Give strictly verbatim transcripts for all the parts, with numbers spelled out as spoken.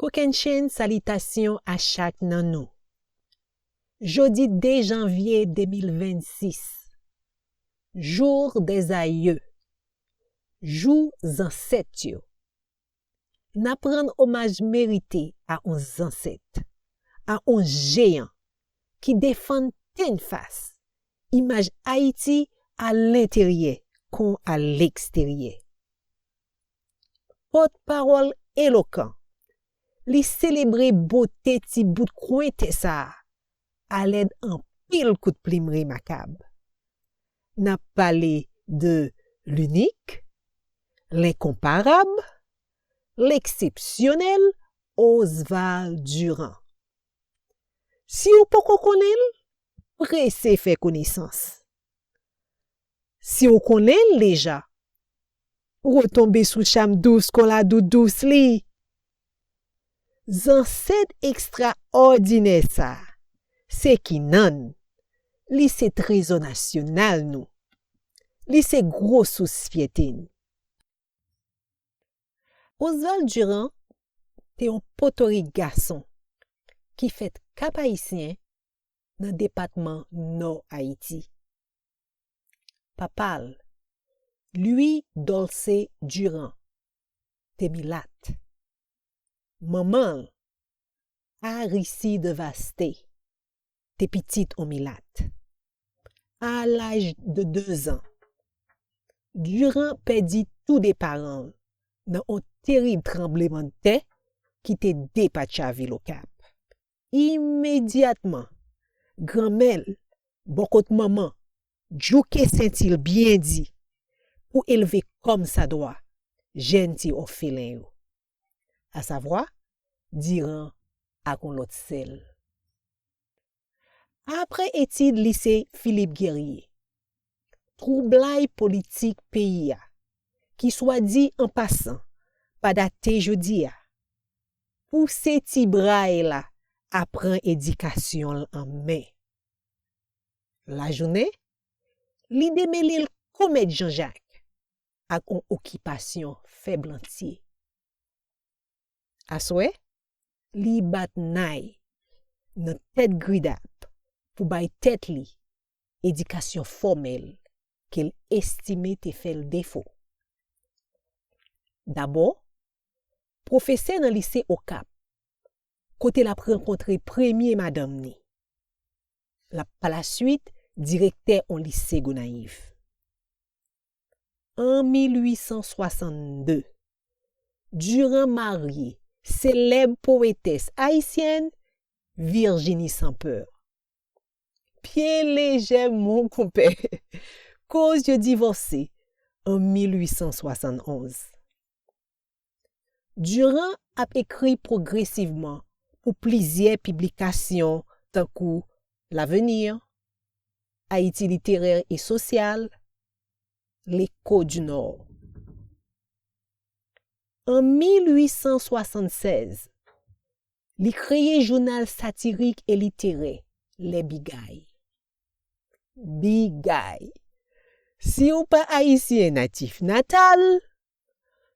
Kokennchenn salitasyon a chak nan nou. Jodi de janvye de mil vennsis, Jour des aïeux, Jou zansèt yo. N ap rann omaj merite a on zansèt, a on jeyan ki defann tennfas imaj Ayiti a lenteryè kon a leksteryè. Pòtpawòl elokan, li selebre bote ti bout kwen tè sa a alèd anpil kout plim remakab. N ap pale de l'unique, l'incomparable, l'exceptionnel Oswald Durand. Si w poko konnen l, prese fè konesans. Si w konnen l deja, retonbe sou cham dous kon ladoudous li. Zansèt ekstraòdinè sa a, se Kinan. Li se trezò nasyonal nou. Li se gwo sous fyète n. Oswald Durand te yon potorik gason ki fèt Kap Ayisyen nan depatman Nò Ayiti. Papa l, Louis Dolcé Durand, te milat. Manman l, Aricide Vasté, te pitit on milat. A laj de dezan, Durand pèdi tou de paran l nan on terib tranblemanntè ki te depatcha vil Okap. Imedyatman, granmè l, bò kot manman, djouke senti l byen di pou elve kòmsadwa jèn ti òfelen yo, asavwa Durand ak on lòt sè l. Apre etid lise Philippe Guerrier, twoublay politik peyi a, ki swa di an pasan, pa date jodi a, pouse ti bray la a pran edikasyon l an men. Lajounen, li demele l kon mèt Janjak ak on okipasyon fèblantye. Aswè, li bat nay nan tèt gridap pou bay tèt li edikasyon fòmèl ke l estime te fè l defo. Dabò, pwofesè nan lise Okap, kote l ap rankontre premye madanm ni. L ap pa laswit direktè on lise Gonayiv. An mil uit san swasann de, Durand marye selèb powetès ayisyèn Virginie Saint-Peur. Pye lejè, mon konpè, koz yo divòse an mil uit san swasann onz. Durand ap ekri pwogresivman pou plizyè piblikasyon tankou L'Avenir, Haïti littéraire et social, L'Écho du Nord. An mil uit san swasann sèz, li kreye jounal satirik e literè Les Bigailles. Bigailles. Si w pa ayisyen natif natal,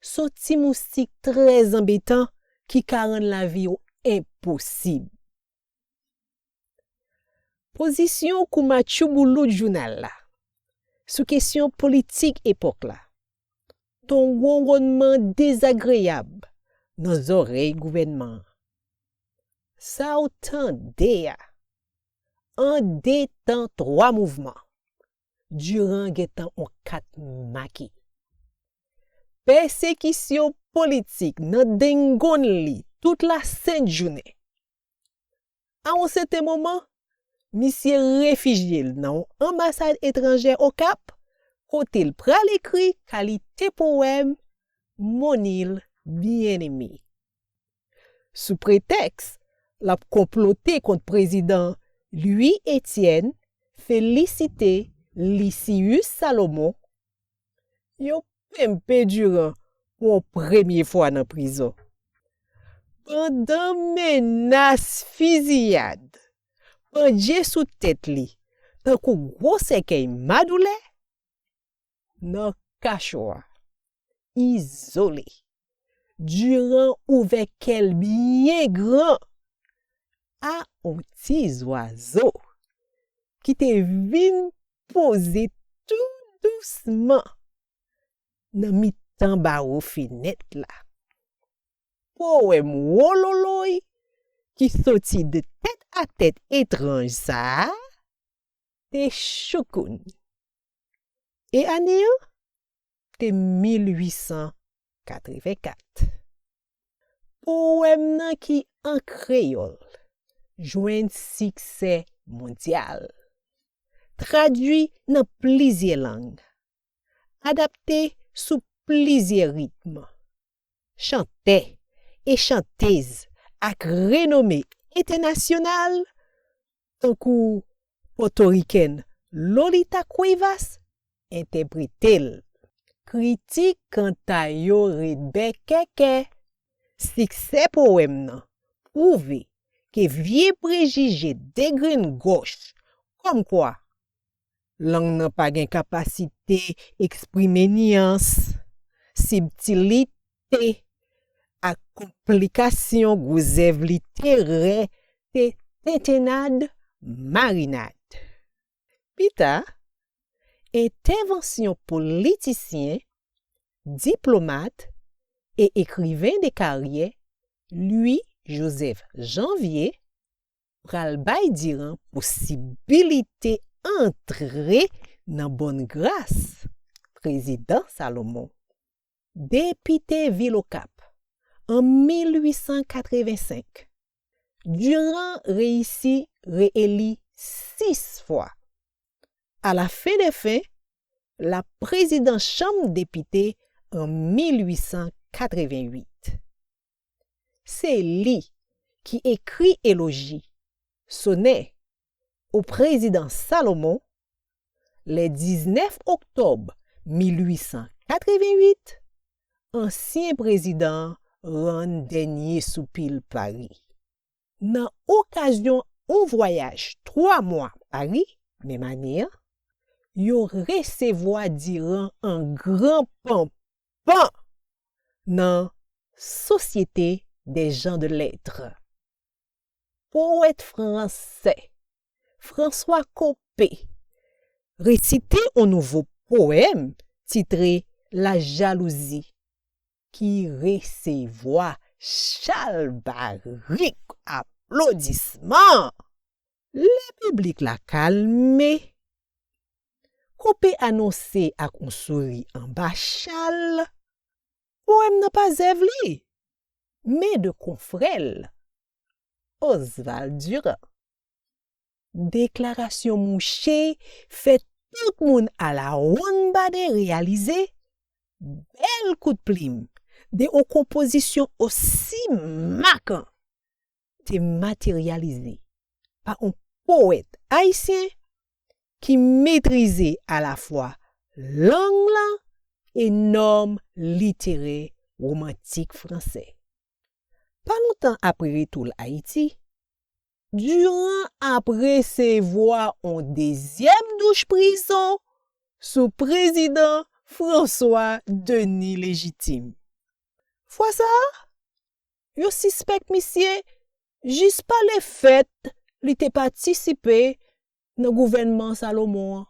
s on ti moustik trè anbetan ki ka rann lavi w enposib. Pozisyon koumatchouboulout jounal la sou kesyon politik epòk la t on wonwonnman dezagreyab nan zòrèy gouvènman an. Sa w tande a, an de tan twa mouvman, Durand gentan on kat make. Pèsekisyon politik nan dengonn li tout lasent jounen. A yon sèten moman, misye refijye l nan yon anbasad etranjè Okap, kote l pral ekri kalite powèm Mon île bien-aimée. Sou pretèks l ap konplote kont prezidan Louis Étienne Félicité Lysius Salomon, yo penpe Durand pou yon premye fwa nan prizon. Pandan menas fiziyad pandye sou tèt li tankou gwo sèkèy madoulè, nan kacho a, izole, Durand ouvè kè l byen gran a yon ti zwazo ki te vin poze tou dousman nan mitan bawo fenèt la. Powèm wololoy ki soti de tèt a tèt etranj sa a te choukoun. E ane an te mil ui san katreven kat. Powèm nan ki an kreyòl jwenn siksè mondyal. Tradui nan plizyè lang. Adapte sou plizyè ritm. Chantè e chantez ak renome entènasyonal, tankou pòtorikèn Lolita Cuevas, entèprete l. Kritik kanta yo ret bèkèkè. Siksè powèm nan pwouve ke vye prejije degrengòch kòmkwa lang nan pa gen kapasite eksprime nyans, sibtilite ak konplikasyon gwo zèv literè te tentennad marinad. Pita, entèvansyon politisyen, diplomat e ekriven de karyè Louis Joseph Janvier pral bay Durand posibilite antre nan bòn gras Prezidan Salomon. Depite vil Okap an mil ui san katreven senk, Durand reyisi reeli sis fwa. Alafen dè fen, l ap prezidan Chanm Depite an mil ui san katreven ui. Se li ki ekri eloji, sonè, o Prezidan Salomon, lè diznèf oktòb mil ui san katreven ui, ansyen prezidan an rann dènye soupi l Pari. Nan okazyon yon vwayaj twa mwa Pari, menm ane an, yo resevwa Durand an gran panpan nan Société des gens de lettres. Powèt fransè François Coppée resite yon nouvo powèm titre La jalousie, ki resevwa chalbarik aplodisman. Lè piblik la kalme, Coppée anonse ak yon souri anba chal, powèm nan pa zèv li, men de konfrè l, Oswald Durand. Deklarasyon mouche fè tout moun alawonnbadè reyalize bèl kout plim de yon konpozisyon osi makan te materyalize pa yon powèt ayisyen ki metrize alafwa lang lan e nòm literè womantik fransè. Pa lontan apre retou l Ayiti, Durand ap resevwa yon dezyèm douch prizon sou prezidan François Denis Légitime. Fwa sa a, yo sispèk misye jis pa lefèt li te patisipe nan gouvènman Salomon an.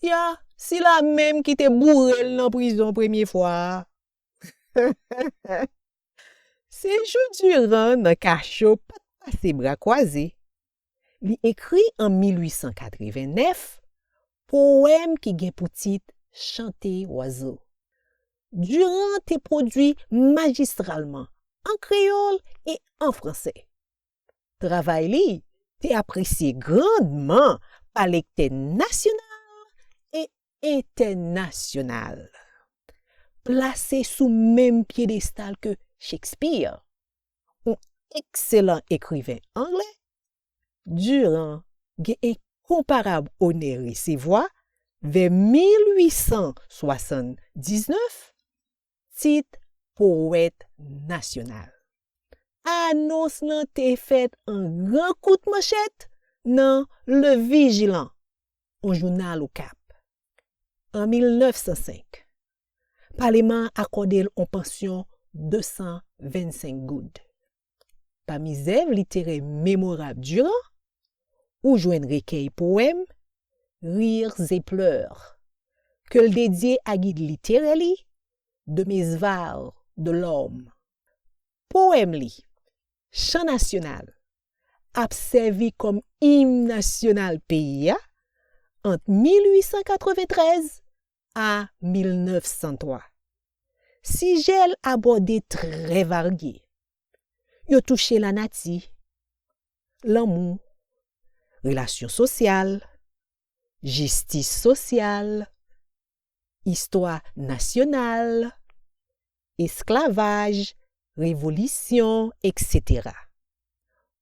Ya, sila menm ki te boure l nan prizon premye fwa a. Sejou Durand nan kacho pa t pase bra kwaze. Li ekri an mil ui san katreven nèf powèm ki gen pou tit Chante wazo. Durand te pwodui majistralman an kreyòl e an fransè. Travay li te apresye grandman pa lektè nasyonal e entènasyonal. Plase sou menm pyedestal ke Shakespeare, yon ekselan ekriven anglè, Durand gen enkonparab onè resevwa vè mil ui san swasanndiznèf, tit powèt nasyonal. Anons lan te fèt an gran kout manchèt nan Le Vigilant, yon jounal Okap. An mil nèf san senk, paleman an akòde l yon pansyon de san vennsenk goud. Pami zèv literè memorab Durand, ou jwenn rekèy powèm Rires et pleurs, ke l dedye a gid literè li, Demesvar Delorme. Powèm li, Chan Nasyonal, ap sèvi kòm im nasyonal peyi a ant mil uit san katreventrèz a mil nèf san twa. Sijè l abòde trè varye. Yo touche lanati, lanmou, relasyon sosyal, jistis sosyal, istwa nasyonal, esklavaj, revolisyon, etsetera.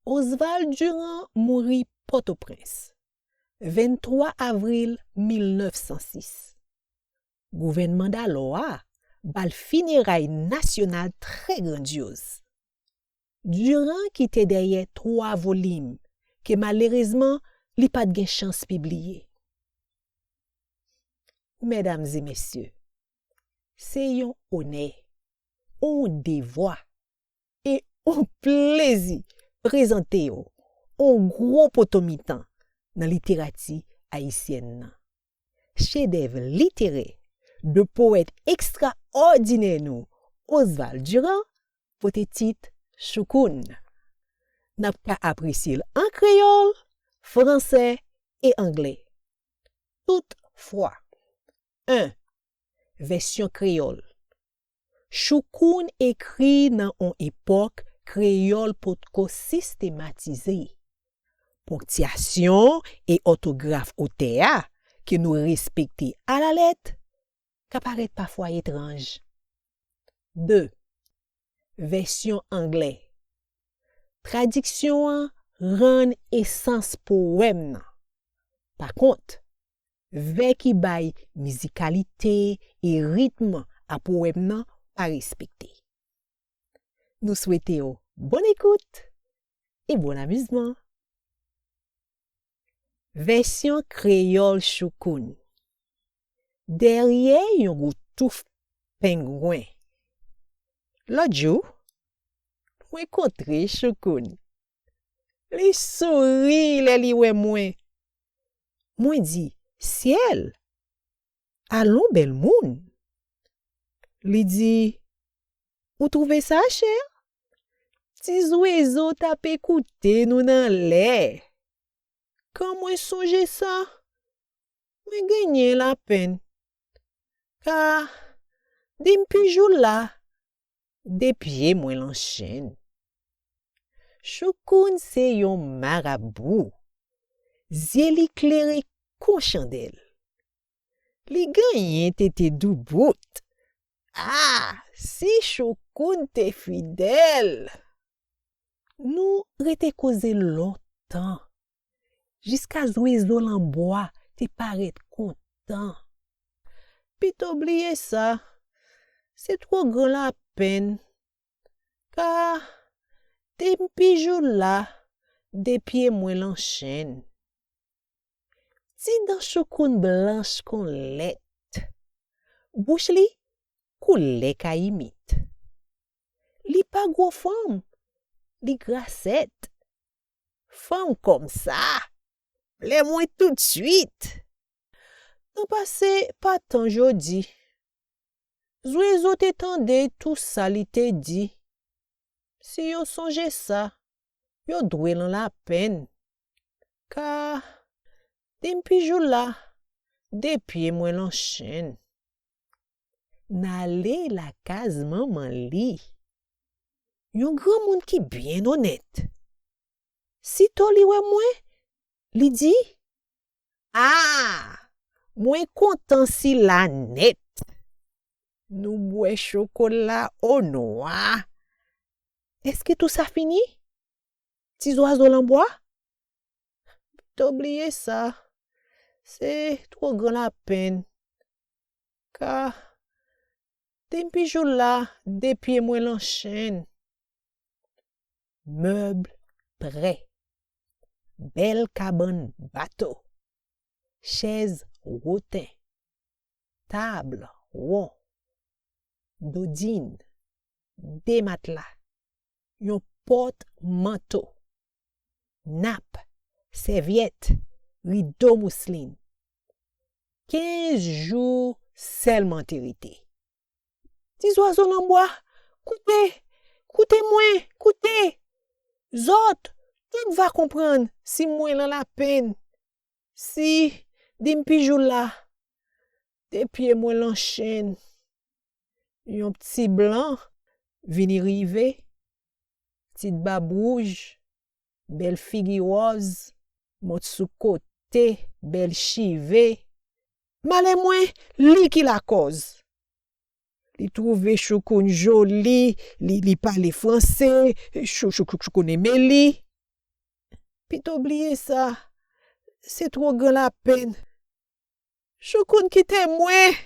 Oswald Durand mouri Pòtoprens, venntwa avril mil nèf san sis. Gouvènman dalò a ba l fineray nasyonal trè grandyoz. Durand kite dèyè twa volim ke malerezman li pa t gen chans pibliye. Medam e mesye, se yon onè, yon devwa e yon plezi prezante w yon gwo poto mitan nan literati ayisyèn nan. Chedèv literè de powèt ekstraòdinè nou, Oswald Durand, pote tit Choukoun. N ap ka apresye l an kreyòl, fransè e anglè. Toutfwa, en, vèsyon kreyòl. Choukoun ekri nan yon epòk kreyòl potko sistematize. Ponktiyasyon e òtograf otè a, ke nou respekte alalèt, ka parèt pafwa etranj. De, vèsyon anglè. Tradiksyon an rann esans powèm nan. Pakont, vè ki bay mizikalite e ritm a powèm nan pa respekte. Nou swete w bòn ekout e bon amizman. Vèsyon kreyòl Choukoun. Dèyè yon gwo touf pengwen. Lòt jou, mwen kontre Choukoun. Li souri lè li wè mwen. Mwen di, syèl, alon bèl moun. Li di, ou twouve sa, chè? Ti zwezo t ap ekoute nou nan lè. Kan mwen sonje sa, mwen genyen lapenn. Ka, dempi jou la, de pye mwen lan chenn. Choukoun se yon marabou. Zye li klere kon chandèl. Li genyen tete doubout. A, si Choukoun te fidèl! Nou rete koze lontan, jiska zwezo lan bwa te parèt kontan. Pito bliye sa, se twò gran lapenn. Ka, dempi jou la, de pye mwen lan chenn. Ti dan Choukoun blanch kon lèt. Bouch li koulè kayimit. Li pa gwo fanm, li grasèt. Fanm kòmsa, vle mwen toutswit. Tan pase pa tan jodi. Zwezo te tande tou sa li te di. Si yo sonje sa, yo dwe lan lapenn. Ka, dempi jou la, de pye mwen lan chenn. N ale lakaz manman li. Yon granmoun ki byen onèt. Sito li wè mwen, li di, a, mwen kontan sila nèt. Nou bwè chokola o nwa. Èske tou sa fini? Ti zwazo lan bwa? Pito bliye sa. Se twò gran lapenn. Ka, dempi jou la, de pye mwen lan chenn. Mèb prè. Bèl kabann bato. Chèz woten. Tab won. Dodin. de matla, yon pòt manto, nap, sèvyèt, rido mouslin. Kenz jou sèlman te rete. Ti zwazo nan bwa, koute, koute mwen, koute! Zòt tout va konprann si mwen lan lapenn. Si, di m pi jou la, de pye mwen lan chenn. Yon pti blan vini rive, ptit bab wouj, bèl figi wòz, mont sou kote, bèl chive. Malè mwen, li ki lakòz. Li twouve Choukoun joli, li, li pale franse, Chou, Chou, Chou, Choukoun eme li. Pito bliye sa, se twò gran lapenn. Choukoun kite mwen,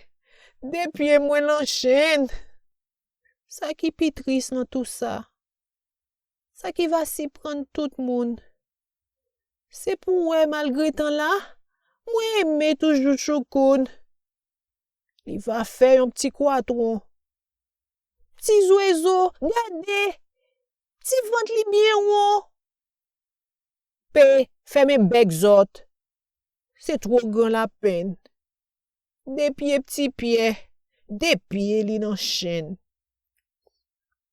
de pye mwen lan chenn. Sa ki pi tris nan tou sa, sa ki va siprann tout moun, se pou w wè malgre tan la, mwen eme toujou Choukoun. Li va fè yon pti kwatwon. Ti zwezo, gade! Ti vant li byen won. Pe, fèmen bèk zòt. Se twò gran lapenn. De pye pti pyè, de pye li nan chenn.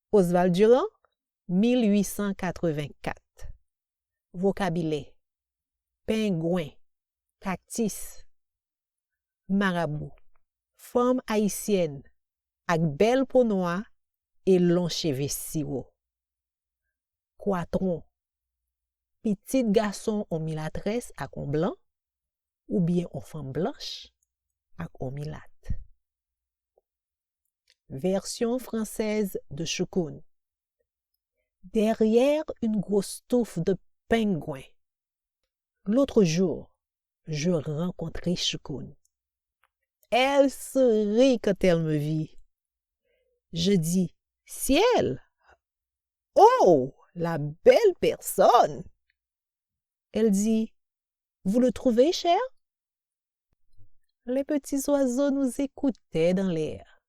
Oswald Durand, mil ui san katrevenkat. Vokabilè: pengwen, kaktis, marabou, fanm ayisyèn ak bèl po nwa e lon cheve siwo. Kwatwon, pitit gason on milatrès ak on blan, oubyen on fanm blanch ak on milat. Version française de Choukoun. Derrière une grosse touffe de pingouins. L'autre jour, je rencontrai Choukoun. Elle sourit quand elle me vit. Je dis: Ciel! Oh, la belle personne! Elle dit: Vous le trouvez, cher? Les petits oiseaux nous écoutaient dans l'air.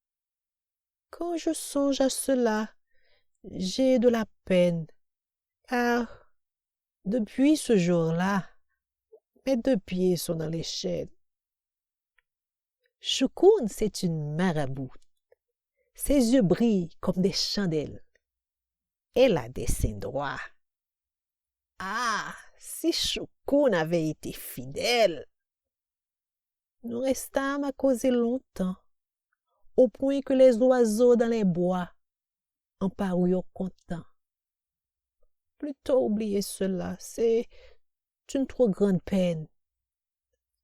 Quand je songe à cela, j'ai de la peine, car depuis ce jour-là, mes deux pieds sont dans les chaînes. Choukoun, c'est une marabout. Ses yeux brillent comme des chandelles. Elle a des seins droits. Ah, si Choukoun avait été fidèle! Nous restâmes à causer longtemps, au point que les oiseaux dans les bois en parurent contents. Plutôt oublier cela, c'est une trop grande peine,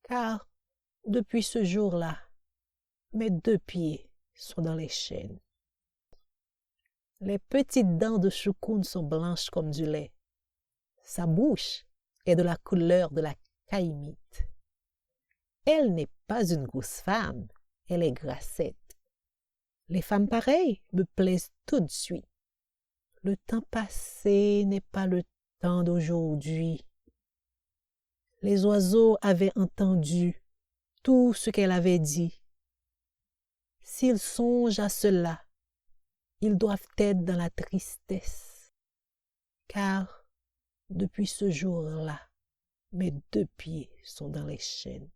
car depuis ce jour-là, mes deux pieds sont dans les chaînes. Les petites dents de Choukoun sont blanches comme du lait. Sa bouche est de la couleur de la caïmite. Elle n'est pas une grosse femme, elle est grassette. Les femmes pareilles me plaisent tout de suite. Le temps passé n'est pas le temps d'aujourd'hui. Les oiseaux avaient entendu tout ce qu'elle avait dit. S'ils songent à cela, ils doivent être dans la tristesse, car depuis ce jour-là, mes deux pieds sont dans les chaînes.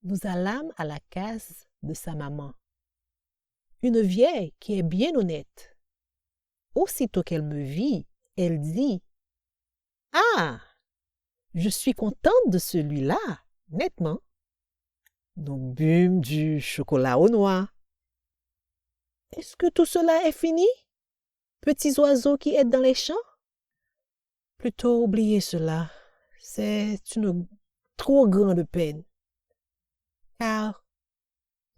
Nous allâmes à la case de sa maman, une vieille qui est bien honnête. Aussitôt qu'elle me vit, elle dit: Ah, je suis contente de celui-là, nettement. Nous bûmes du chocolat au noix. Est-ce que tout cela est fini, petits oiseaux qui êtes dans les champs? Plutôt oublier cela, c'est une trop grande peine, car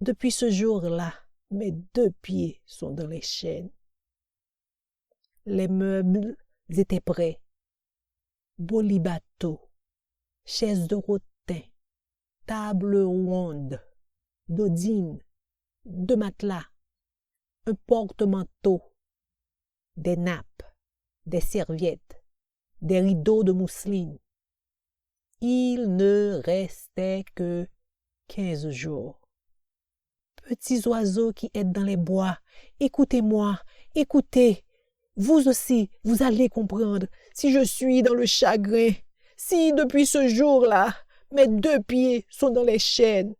depuis ce jour-là, mes deux pieds sont dans les chaînes. Les meubles étaient prêts. Bolibato, chèz de roten, tab wonn, dodin, de matla, un porte-manteau, des nappes, des serviettes, des rideaux de mousseline. Il ne restait que quinze jours. Petits oiseaux qui êtes dans les bois, écoutez-moi, écoutez. Vous aussi, vous allez comprendre. Si je suis dans le chagrin, si depuis ce jour-là, mes deux pieds sont dans les chaînes.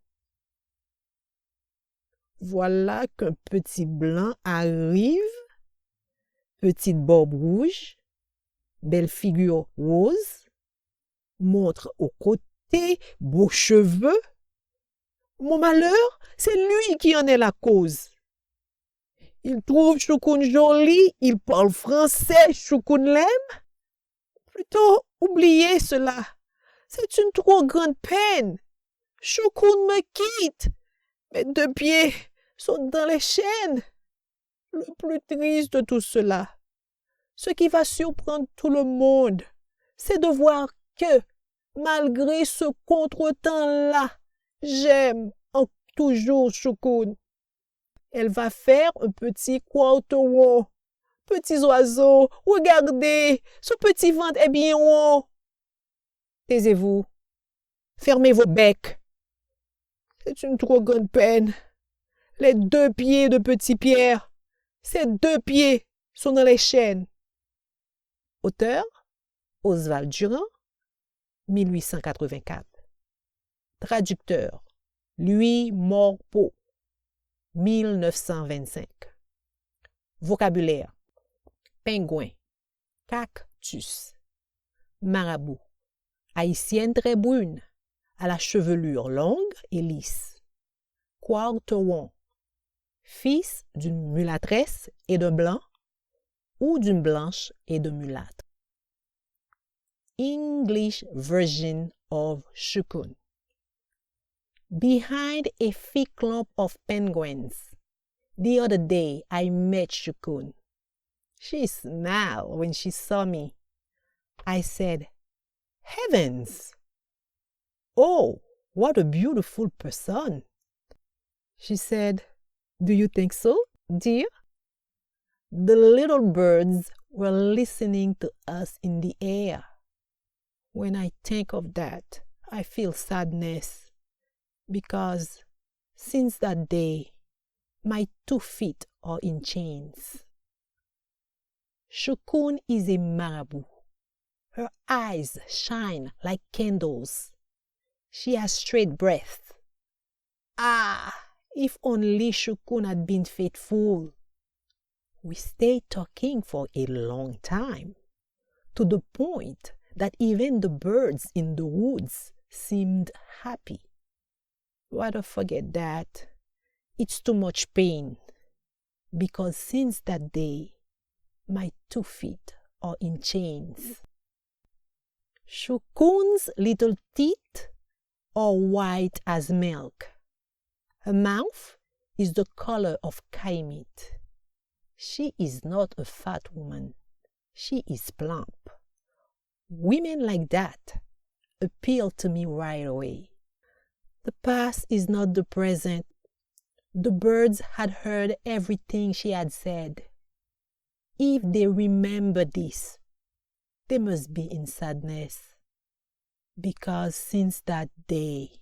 Voilà qu'un petit blanc arrive, petite barbe rouge, belle figure rose, montre aux côtés, beaux cheveux. Mon malheur, c'est lui qui en est la cause. Il trouve Choukoun jolie, il parle français, Choukoun l'aime. Plutôt oubliez cela. C'est une trop grande peine. Choukoun me quitte. Mes deux pieds sont dans les chaînes. Le plus triste de tout cela, ce qui va surprendre tout le monde, c'est de voir que, malgré ce contretemps-là, j'aime en- toujours Choukoun. Elle va faire un petit quarteron. Petits oiseaux, regardez, son petit ventre est bien rond. Taisez-vous. Fermez vos becs. C'est une trop grande peine. Les deux pieds de Petit Pierre, ses deux pieds sont dans les chaînes. Auteur, Oswald Durand, mil huit cent quatre-vingt-quatre. Traducteur, Louis Morpeau, mil neuf cent vingt-cinq. Vocabulaire, pengwen, cactus, marabout, haïtienne très brune, à la chevelure longue et lisse. Quarteron, fils d'une mulatresse et d'un blanc, ou d'une blanche et d'un mulâtre. English version of Choukoun. Behind a thick clump of penguins, the other day I met Choukoun. She smiled when she saw me. I said, "Heavens! Oh, what a beautiful person!" She said, "Do you think so, dear?" The little birds were listening to us in the air. When I think of that, I feel sadness because since that day, my two feet are in chains. Choukoun is a marabout. Her eyes shine like candles. She has straight breath. Ah, if only Choukoun had been faithful. We stayed talking for a long time, to the point that even the birds in the woods seemed happy. Rather forget that. It's too much pain, because since that day, my two feet are in chains. Choukoun's little teeth are white as milk. Her mouth is the color of kay meat. She is not a fat woman. She is plump. Women like that appeal to me right away. The past is not the present. The birds had heard everything she had said. If they remember this, they must be in sadness, because since that day,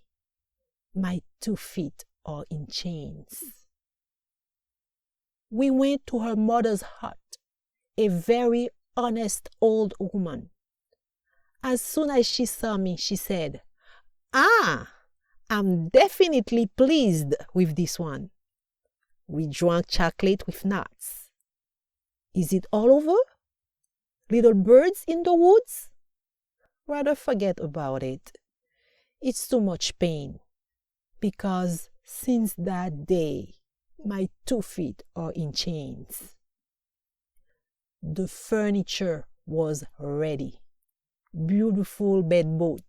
my two feet are in chains. We went to her mother's hut, a very honest old woman. As soon as she saw me, she said, "Ah, I'm definitely pleased with this one." We drank chocolate with nuts. Is it all over? Little birds in the woods? Rather forget about it. It's too much pain, because since that day, my two feet are in chains. The furniture was ready. Beautiful bedboard,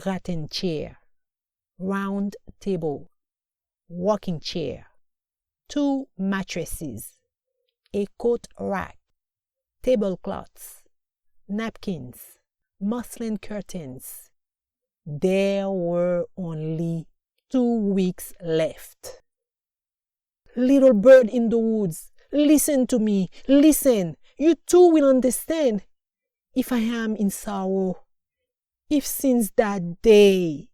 rattan chair, round table, walking chair, two mattresses, a coat rack, tablecloths, napkins, muslin curtains. There were only two weeks left. Little bird in the woods, listen to me, listen. You too will understand if I am in sorrow. If since that day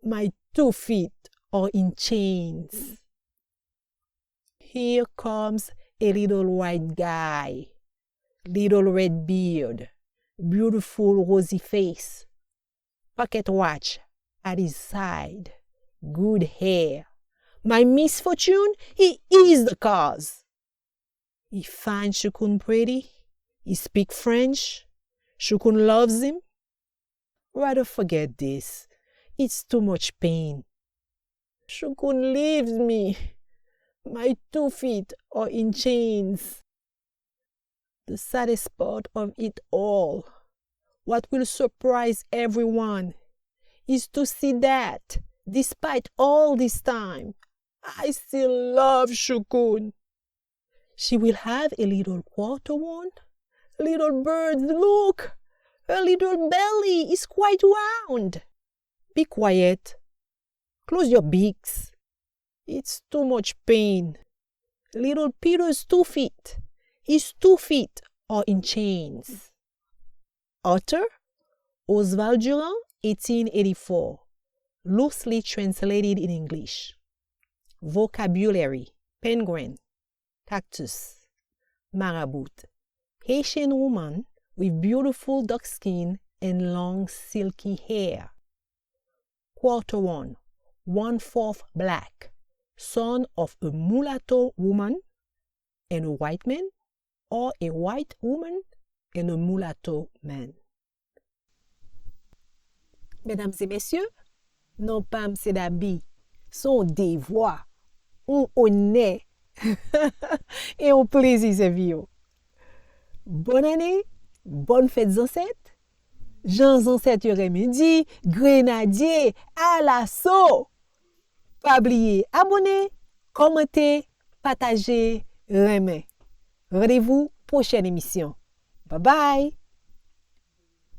my two feet are in chains. Here comes a little white guy, little red beard, beautiful rosy face, pocket watch at his side, good hair. My misfortune, he is the cause. He find Shukun pretty, he speak French, Shukun loves him. Rather forget this. It's too much pain. Shukun leaves me. My two feet are in chains. The saddest part of it all, what will surprise everyone, is to see that, despite all this time, I still love Shukun. She will have a little quarter one. Little birds, look! Her little belly is quite round. Be quiet. Close your beaks. It's too much pain. Little Peter's two feet. His two feet are in chains. Author Oswald Durand, eighteen eighty-four. Loosely translated in English. Vocabulary: penguin, cactus, marabout. Haitian woman with beautiful dark skin and long silky hair. Quarter one, one fourth black, son of a mulatto woman and a white man, or a white woman and a mulatto man. Medam e mesye, non pa m se Dabi. Se yon devwa, yon onè e yon plezi sèvi yo. Bòn ane, bòn fèt zansèt. Jan zansèt yo renmen di, grenadye, alaso! Pa bliye abòne, kòmante, pataje, renmen. Randevou pwochèn emisyon. Babay!